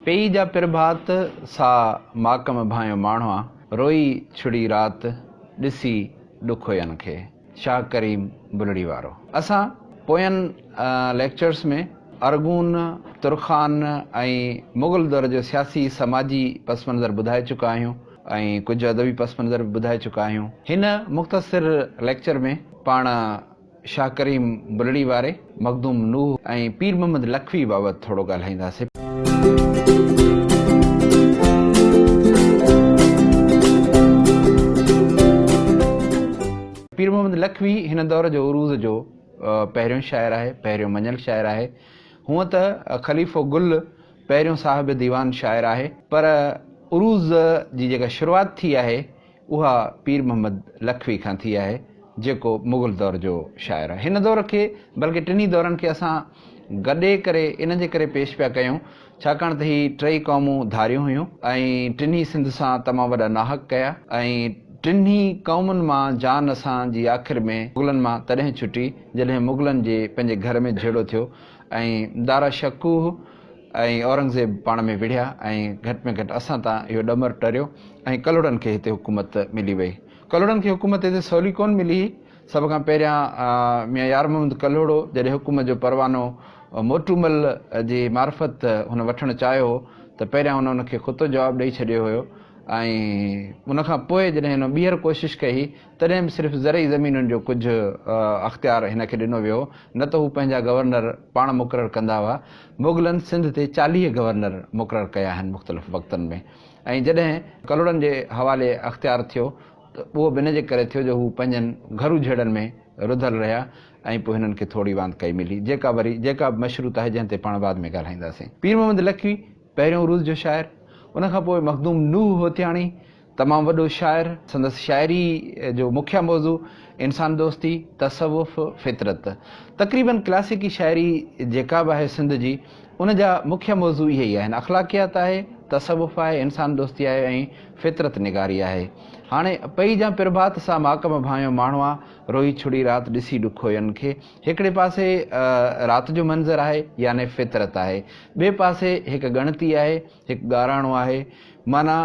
پيئي جا پرڀات، سا ماڪ م ڀانئيو ماڻهئا، روئي ڇڙي رات، ڏسي ڏکوين کي. شاهه ڪريم بلڙي وارو. اسان پوين ليڪچرس ۾ ارغون، ترخان ۽ مغل دور جو سياسي سماجي پس منظر ٻڌائي چڪا آهيون ۽ ڪجهه ادبي پس منظر به ٻڌائي چڪا آهيون. هن مختصر ليڪچر ۾ پاڻ شاهه ڪريم بلڙي واري، مخدوم نوح ۽ پير محمد لکوي بابت ٿورو ڳالهائينداسين. پير محمد لکوي هن دور جو عروض جو پهريون شاعر آهي، پهريون مڃيل شاعر آهي. هونء ته خليفو گل پهريون صاحب ديوان شاعر آهي، پر عروض جي جيڪا شروعات ٿي آهي، اها پير محمد لکوي کان ٿي آهي، جيڪو مغل دور جو شاعر آهي. هن دور کي بلڪه ٽنهي دورن کي اسان گڏي ڪري ان جي ڪري پيش پيا ڪيون، ڇاڪاڻ ته هي ٽئي قومون ڌاريون هيون ۽ ٽنهي سنڌ سان تمام وڏا ناحق ڪيا ۽ ٽنهي قومن مان جان اسان جي آخر ۾ مغلن مان تڏهن ڇٽي جڏهن مغلن جي پنهنجي گهر ۾ جهيڙو ٿيو ۽ دارا شڪوه ۽ اورنگزيب پاڻ ۾ وڙهيا ۽ گهٽ ۾ گهٽ اسان تان اهو ڏمر ٽريو ۽ ڪلهوڙن کي هتي حڪومت ملي وئي. ڪلهوڙن کي حڪومت هتي سولي ڪونه ملي هئي. سڀ کان پهريان ميان يار محمد ڪلهوڙو جڏهن حڪومت جو پروانو موٽومل جي معرفت هن وٺڻ چاهيو هو ته پهريان هن ان کي خطو جواب ڏئي ڇڏيو هيو ۽ ان کان پوء جڏهن هن ٻيهر ڪوشش ڪئي هئي تڏهن به صرف زرعي زمينن جو ڪجهه اختيار هن کي ڏنو ويو هو، نه ته هو پنهنجا گورنر پاڻ مقرر ڪندا هئا. مغلن سنڌ تي 40 گورنر مقرر ڪيا آهن مختلف وقتن ۾ ۽ جڏهن ڪلهوڙن جي حوالي اختيار ٿيو ته اهو به ان جي ڪري ٿيو جو هو پنهنجن گهرو جهيڙن ۾ رڌل رهيا ۽ پوء هنن کي ٿوري واندڪائي ملي جيڪا وري جيڪا به مشروط آهي جنهن تي پاڻ بعد ۾ ڳالهائينداسين. پير محمد لکوي پهريون عروض جو شاعر، ان کان پوء مخدوم نوح هوٿياڻي تمام وڏو شاعر، سندس شاعري جو مکيه موضوع انسان دوستي، تصوف، فطرت. تقريباً ڪلاسيڪي شاعري جيڪا به آهي سنڌ جي ان جا مکيه موضوع اهي ئي آهن، اخلاقيات آهي، تصوف آهي، انسان دوستي آهي ۽ فطرت نگاري آهي. هاڻي پئي جان پرڀات سا ماڪ م ڀانئيو ماڻهئا، روئي ڇڙي رات ڏسي ڏکوين کي. هڪڙي پاسي رات جو منظر آهي يعني فطرت آهي، ٻئي پاسي هڪ ڳڻتي آهي، هڪ ڳاراڻو آهي، معنيٰ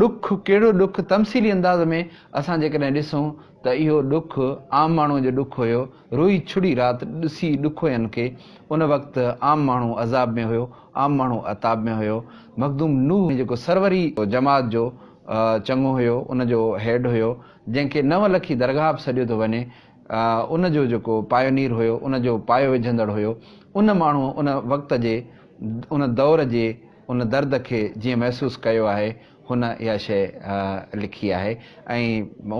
ڏک، ڪهڙو ڏک؟ تمثيلي انداز ۾ اسان جيڪڏهن ڏسون ته اهو ڏک عام ماڻهوء جو ڏک هيو، روئي ڇڙي رات ڏسي ڏکوين کي، ان وقت عام ماڻهو عذاب ۾ هيو، عام ماڻهو عتاب ۾ هيو. مخدوم نوح جيڪو سروري جماعت جو چڱو هيو، ان جو هيڊ هيو، جنهن کي نو لکي درگاهه به سڏيو ٿو وڃي، ان جو جيڪو پايونير هيو، ان جو پايو وجهندڙ هيو، ان ماڻهوء ان وقت جي، ان دور جي ان درد کي جيئن محسوس ڪيو آهي، هن اها شيء لکي آهي ۽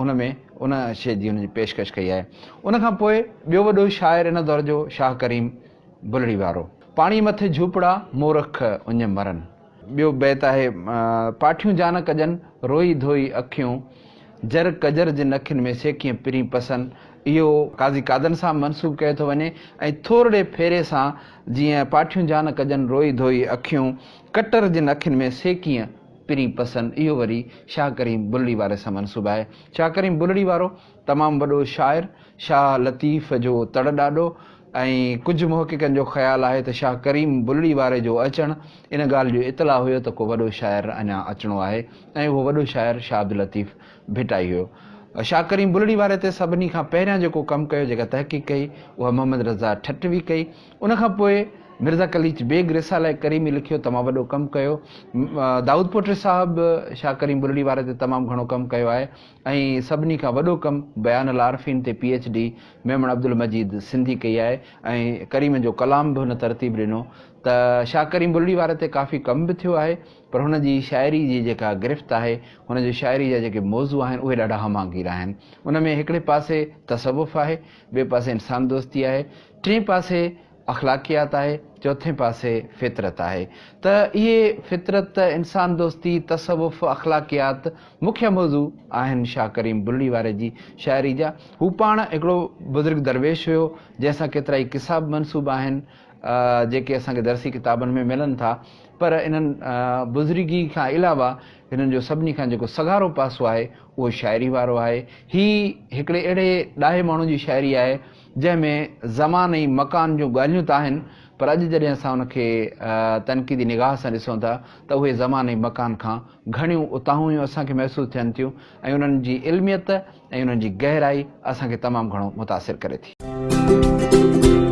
ان ۾ ان شيء جي هن جي پيشڪش ڪئي آهي. ان کان پوء ٻيو وڏو شاعر ان دور جو شاهه ڪريم بلڙي وارو. پاڻي مٿي جهوپڙا، مورک اڃ مرن. ٻيو بيت آهي، پاٺيون جان ڪجن، روئي ڌوئي اکيون، جر ڪجر جن اکين ۾ سي ڪيئن پرين پسن. اهو قاضي قادن سان منسوب ڪيو ٿو وڃي ۽ ٿورڙي ڦيري سان جيئن پاٺيون جان ڪجن، روئي ڌوئي اکيون، ڪٽر جن اکين ۾ سي ڪيئن پرين پسن. اهو وري شاهه ڪريم بلڙي واري سان منسوب آهي. شاهه ڪريم بلڙي وارو تمام وڏو شاعر، شاهه لطيف جو تڙ ڏاڏو ۽ ڪجهه محققن جو خيال آهي ته شاهه ڪريم بلڙي واري جو اچڻ ان ڳالهه جو اطلاع هيو ته ڪو وڏو شاعر اڃا اچڻو آهي ۽ اهو وڏو شاعر شاهه عبداللطيف ڀٽائي هيو. شاهه ڪريم بلڙي واري تي سڀني کان پهريان جيڪو ڪم ڪيو، جيڪا تحقيق ڪئي، اها محمد رضا ٺٽوي ڪئي. ان کان پوء مرزا قليچ بيگ رساله ڪريمي لکيو، تمام وڏو ڪم ڪيو. دائود پوٽي صاحب به شاهه ڪريم بلڙي واري تي تمام گهڻو ڪم ڪيو آهي ۽ سڀني کان وڏو ڪم بيان العارفين تي P H D Memon Abdul Majeed Sindhi ڪئي آهي ۽ ڪريم جو ڪلام به هن ترتيب ڏنو ته شاهه ڪريم بلڙي واري تي ڪافي ڪم به ٿيو آهي پر هن جي شاعري جي جيڪا گرفت آهي، هن جي شاعري جا جيڪي موضوع آهن اهي ڏاڍا همانگير آهن. ان ۾ هڪڙي پاسي تصوف آهي، ٻئي پاسي انسان دوستي آهي، ٽئين پاسي اخلاقيات آهي، چوٿين پاسي فطرت آهي. ته اهي فطرت، انسان دوستي، تصوف، اخلاقيات مکيه موضوع آهن شاهه ڪريم بلڙي واري جي شاعري جا. هو پاڻ هڪڙو بزرگ درويش هيو، جنهن سان ڪيترائي قصا به منسوب آهن، جيڪي اسان کي درسي ڪتابن ۾ ملن ٿا. پر انهن بزرگي کان علاوه هنن جو سڀني کان جيڪو سگهارو پاسو آهي، اهو شاعري وارو آهي. هي هڪڙي اهڙي ڏاهي ماڻهو جي شاعري آهي، جنهن ۾ زمان ۽ مڪان جون ڳالهيون ته آهن، پر اڄ جڏهن اسان ان کي تنقيدي نگاهه سان ڏسون ٿا ته اهي زمان ۽ مڪان کان گهڻيون اتاهون اسان کي محسوس ٿين ٿيون ۽ انهن جي علميت ۽ انهن جي گهرائي اسان کي تمام گهڻو متاثر ڪري ٿي.